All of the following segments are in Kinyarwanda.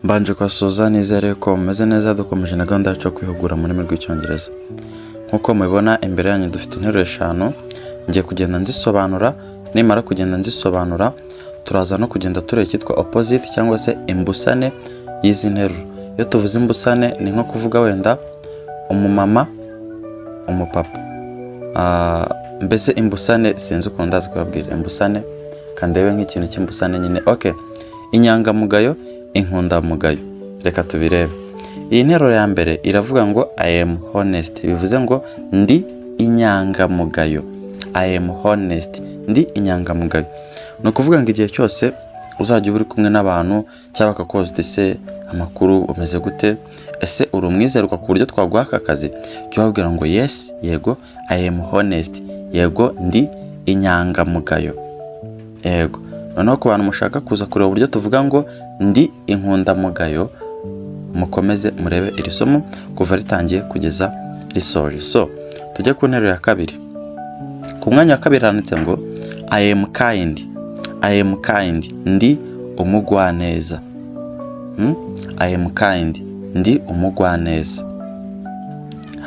Mbanje kubasuhuza, nizere ko mumeze neza. Dukomeje na gahunda yacu yo kwihugura mu rurimi rw'Icyongereza. Nk'uko mubibona imbere yanyu, dufite interuro eshanu. Ngiye kugenda nzisobanura. Nimara kugenda nzisobanura, turaza no kugenda tureba icyitwa opposite cyangwa se imbusane y'izi nteruro. Iyo tuvuze imbusane, ni nko kuvuga wenda umumama, umupapa. Mbese imbusane, sinzi ukuntu ndazi kubabwira imbusane, kandebe nk'ikintu cy'imbusane nyine. Ok, inyangamugayo, inkundamugayo. Reka tubirebe. Iyi nteruro ya mbere iravuga ngo "I am honest", bivuze ngo ndi inyangamugayo. I am honest, ndi inyangamugayo. Ni ukuvuga ngo igihe cyose uzajya uba uri kumwe n'abantu cyangwa bakakubaza uti: "Ese amakuru, umeze gute? Ese uri umwizerwa ku buryo twaguha aka kazi?" Jya ubabwira ngo: "Yes, yego, I am honest, yego, ndi inyangamugayo, yego." Noneho ku bantu mushaka kuza kureba uburyo tuvuga ngo ndi inkundamugayo, mukomeze murebe iri somo kuva ritangiye kugeza risoje. So tujye ku nteruro ya kabiri. Ku mwanya wa kabiri handitse ngo "I am kind". I am kind, ndi umugwaneza. I am kind, ndi umugwaneza.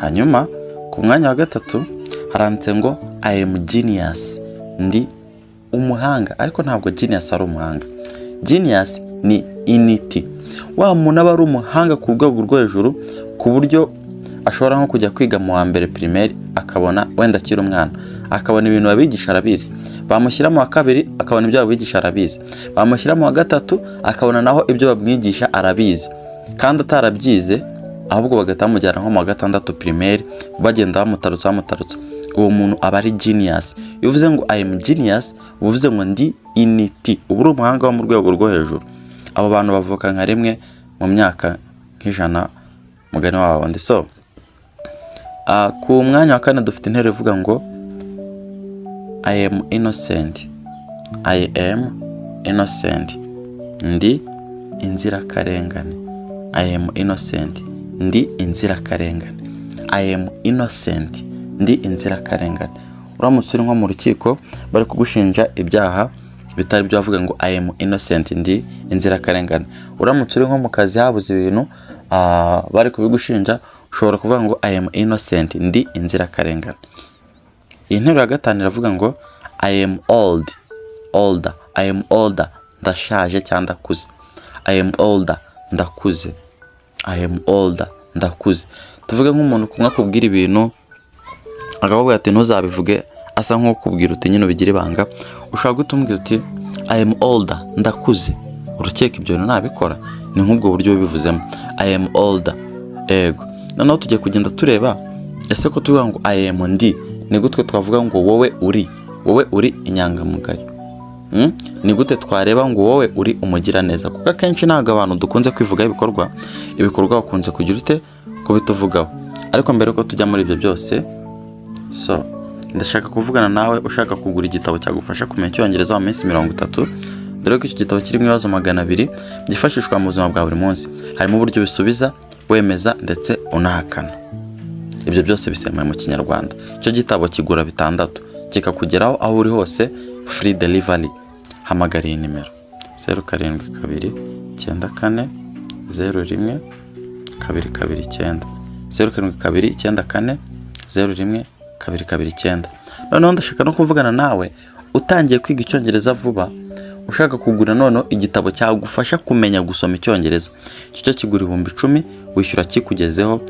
Hanyuma ku mwanya wa gatatu haranditse ngo "I am genius", ndi umuhanga. Ariko ntabwo genius ari umuhanga. Genius ni intiti, wa muntu aba ari umuhanga ku rwego rwo hejuru, ku buryo ashobora nko kujya kwiga mu wa mbere primaire, akabona wenda akiri umwana, akabona ibintu babigisha arabizi, bamushyira mu wa kabiri akabona ibyo babigisha arabizi, bamushyira mu wa gatatu akabona naho ibyo bamwigisha arabizi kandi atarabyize, ahubwo bagahita bamujyana nko mu wa gatandatu primaire, bagenda bamutarutsa, bamutarutsa. Uwo muntu aba ari genius. Iyo uvuze ngo "I am genius", uba uvuze ngo ndi intiti, uba uri umuhanga wo mu rwego rwo hejuru. Abo bantu bavuka nka rimwe mu myaka nk'ijana, mugani wabo ndi. So ku mwanya wa kane dufite interuro ivuga ngo "I am innocent". I am innocent, ndi inzirakarengane. I am innocent, ndi inzirakarengane. I am innocent, ndi inzirakarengane. Uramutse uri nko mu rukiko bari kugushinja ibyaha bitari byo, bavuga ngo "I am innocent", ndi inzirakarengane. Uramutse uri nko mu kazi habuze ibintu, bari kubigushinja, ushobora kuvuga ngo "I am innocent", ndi inzirakarengane. Iyi nteruro ya gatanu iravuga ngo "I am old", older. I am older, ndashaje cyangwa ndakuze. I am older, ndakuze. I am older, ndakuze. Tuvuge nk'umuntu kumwe akubwira ibintu, akakubwira ati: "Ntuzabivuge", asa nk'ukubwira uti: "Nyine ubigire ibanga." Ushobora guhita umubwira uti: "I am older, ndakuze, urakeka ibyo bintu nabikora?" Ni nk'ubwo buryo ubivuzemo: "I am older." Ego, noneho tugiye kugenda tureba: ese ko tuvuga ngo I am, ndi, ni gute twavuga ngo wowe uri, wowe uri inyangamugayo? Ni gute twareba ngo wowe uri umugiraneza? Kuko akenshi ntabwo abantu dukunze kwivugaho ibikorwa. Ibikorwa bakunze kugira ute kubituvugaho. Ariko mbere yuko tujya muri ibyo byose, so ndashaka kuvugana nawe ushaka kugura igitabo cyagufasha kumenya Icyongereza mu minsi 30, dore ko icyo gitabo kirimo ibibazo 200 byifashishwa mu buzima bwa buri munsi. Harimo uburyo bisubiza wemeza ndetse unahakana. Ibyo byose bisemuye mu Kinyarwanda. Icyo gitabo kigura bitandatu, kikakugeraho aho uri hose, free delivery. Hamagara iyi nimero: 0729401229, 0729401229. Noneho ndashaka no kuvugana nawe utangiye kwiga Icyongereza vuba, ushaka kugura noneho igitabo cyagufasha kumenya gusoma Icyongereza. Icyo cyo kigura 10,000, wishyura kikugezeho.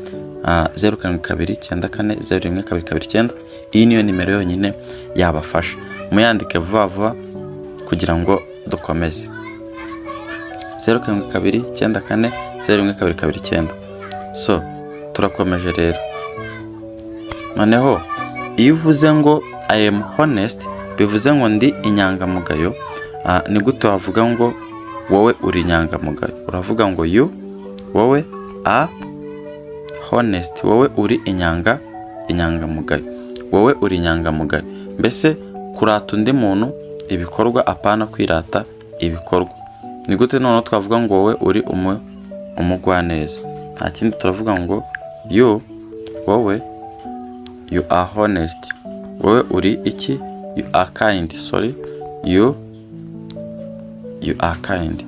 0729401229, iyi niyo nimero yonyine yabafasha. Muyandike vuba vuba kugira ngo dukomeze: 0729401229. So turakomeje rero. Noneho iyo uvuze ngo "I am honest", bivuze ngo ndi inyangamugayo, ni gute wavuga ngo wowe uri inyangamugayo? Uravuga ngo you, wowe, are honest, wowe uri inyangamugayo, wowe uri inyangamugayo. Mbese kurata undi muntu ibikorwa, apana kwirata ibikorwa. Ni gute noneho twavuga ngo wowe uri umugwaneza? Nta kindi, turavuga ngo you, wowe, you are honest, wowe uri iki? You are kind, sorry, you are kind,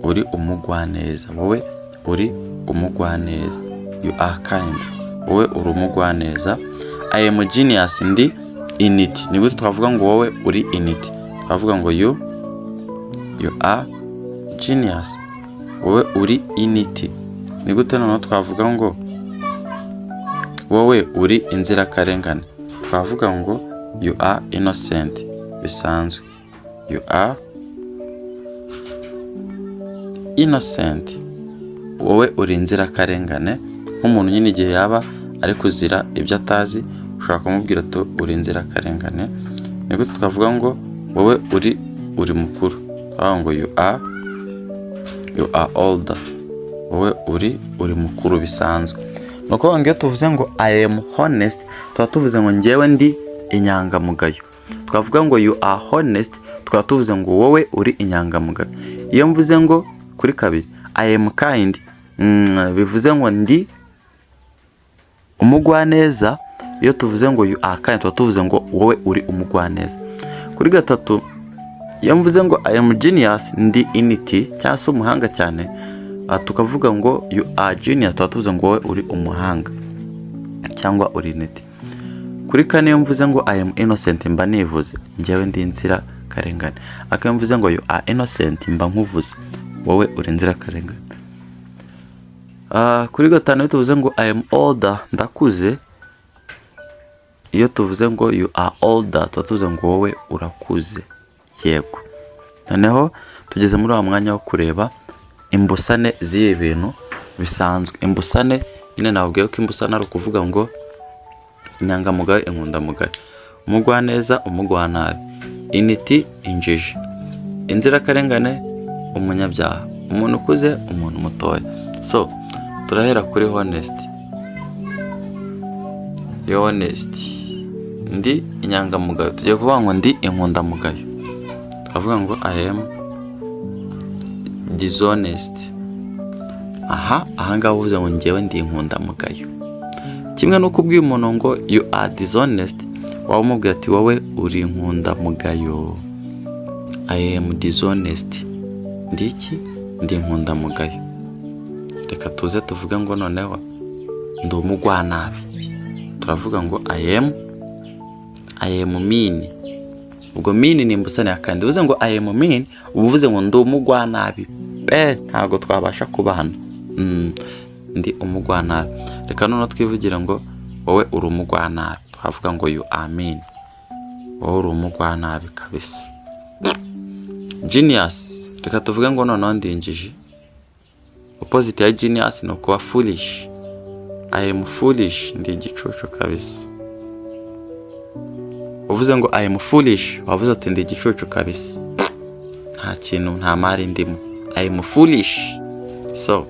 Uri umugwaneza. Wowe uri umugwaneza. You are kind. Wowe uri umugwaneza. I am genius. Ndi intiti. Ni gute twavuga ngo wowe uri intiti? Twavuga ngo you are genius. Wowe uri intiti. Ni gute noneho twavuga ngo wowe uri inzirakarengane? Twavuga ngo you are innocent bisanzwe. You are innocent. Wowe uri inzirakarengane. Nk'umuntu nyine igihe yaba ari kuzira ibyo atazi, ushobora kumubwira ati uri inzirakarengane. Ni gute twavuga ngo wowe uri mukuru? Twavuga ngo you are older. Wowe uri mukuru bisanzwe. Ni ukuvuga ngo iyo tuvuze ngo I am honest, tuba tuvuze ngo njyewe ndi inyangamugayo. Twavuga ngo you are honest, tukaba tuvuze ngo wowe uri inyangamugayo. Iyo mvuze ngo kuri kabiri I am kind, bivuze ngo ndi umugwaneza. Iyo tuvuze ngo you are kind, tuba tuvuze ngo wowe uri umugwaneza. Kuri gatatu, iyo mvuze ngo I am genius, ndi intiti cyangwa se umuhanga cyane, tukavuga ngo you are genius, tuba tuvuze ngo wowe uri umuhanga cyangwa uri intiti. Kuri kane, iyo mvuze ngo I am innocent, mba nivuze njyewe ndi inzirakarengane. Ariko iyo mvuze ngo you are innocent, mba nkuvuze wowe uri inzirakarengane. Kuri gatanu, iyo tuvuze ngo I am older, ndakuze, iyo tuvuze ngo you are older, tuba tuvuze ngo wowe urakuze. Yego, noneho tugeze muri wa mwanya wo kureba imbusane z'ibi bintu bisanzwe. Imbusane nyine, nababwiye ko imbusane ari ukuvuga ngo inyangamugayo, inkundamugayo, umugwaneza, umugwanabi, intiti, injiji, inzirakarengane, umunyabyaha, umuntu ukuze, umuntu mutoya. So turahera kuri honest. Honest, ndi inyangamugayo. Tugiye kuvuga ngo ndi inkundamugayo, twavuga ngo I am dishonest. Aha ahangaha uvuze ngo njyewe ndi inkundamugayo, kimwe n'uko ubwiye umuntu ngo you are dishonest, waba umubwira ati wowe uri inkundamugayo. I am dishonest. Ndi iki? Ndi inkundamugayo. Reka tuze tuvuge ngo noneho ndi umugwanabi, turavuga ngo I am mean. Ubwo mean ni imbusane ya kind. Uvuze ngo I am mean, uba uvuze ngo ndi umugwanabi pe, ntabwo twabasha kubana. Ndi umugwanabi. Reka noneho twivugira ngo wowe uri umugwanabi, twavuga ngo you are mean. Wowe uri umugwanabi kabisa. Genius, reka tuvuge ngo noneho ndi injiji. Opposite ya genius ni ukuba foolish. I am foolish. Ndi igicucu kabisa. Uvuze ngo I am foolish, wavuze ati ndi igicucu kabisa, nta kintu, nta mari ndimo. I am foolish. So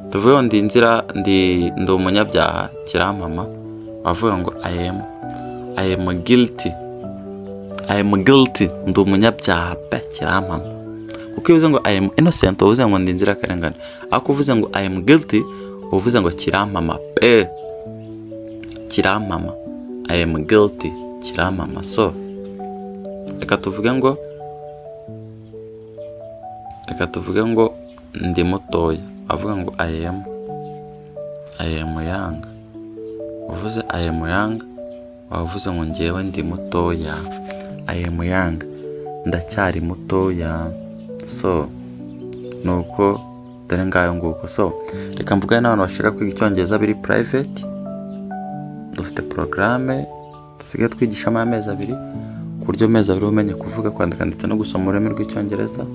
tuvuge ngo ndi inzira ndi umunyabyaha kirampama, wavuga ngo I am guilty. I am guilty. Ndi umunyabyaha pe, kirampama. Kuko iyo uvuze ngo I am innocent, uba uvuze ngo ndi inzirakarengane, ariko uvuze ngo I am guilty, uba uvuze ngo kirampama pe, kirampama. I am guilty, kirampama. So reka tuvuge ngo ndi mutoya, avuga ngo I am young. Uvuze I am young, wavuze ngo njyewe ndi mutoya. I am young, ndacyari mutoya. So nuko dore ngayo nguko. So reka mvugane n'abantu bashaka kwiga icyongereza biri private. Dufite porogaramu dusigaye twigishamo amezi 2, ku buryo amezi 2 umenye kuvuga, kwandika ndetse no gusoma ururimi rw'icyongereza.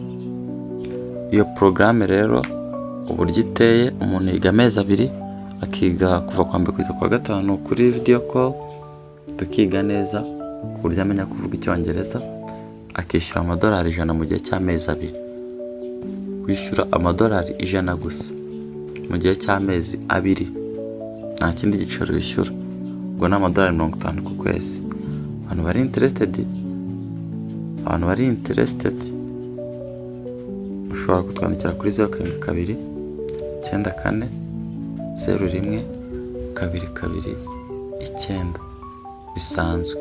Iyo porogaramu rero uburyo iteye, umuntu yiga amezi 2, akiga kuva kwa mbere kugeza kwa gatanu kuri video call, tukiga neza ku buryo amenya kuvuga icyongereza, akishyura $100 mu gihe cy'amezi 2. Kwishyura $100 gusa mu gihe cy'amezi 2, nta kindi giciro wishyura, ubwo ni $50 ku kwezi. Abantu bari interested mushobora kutwandikira kuri 0729401229 bisanzwe.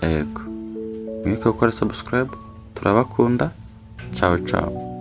Yego, mwibuke gukora subscribe. Turabakunda. Ciao ciao.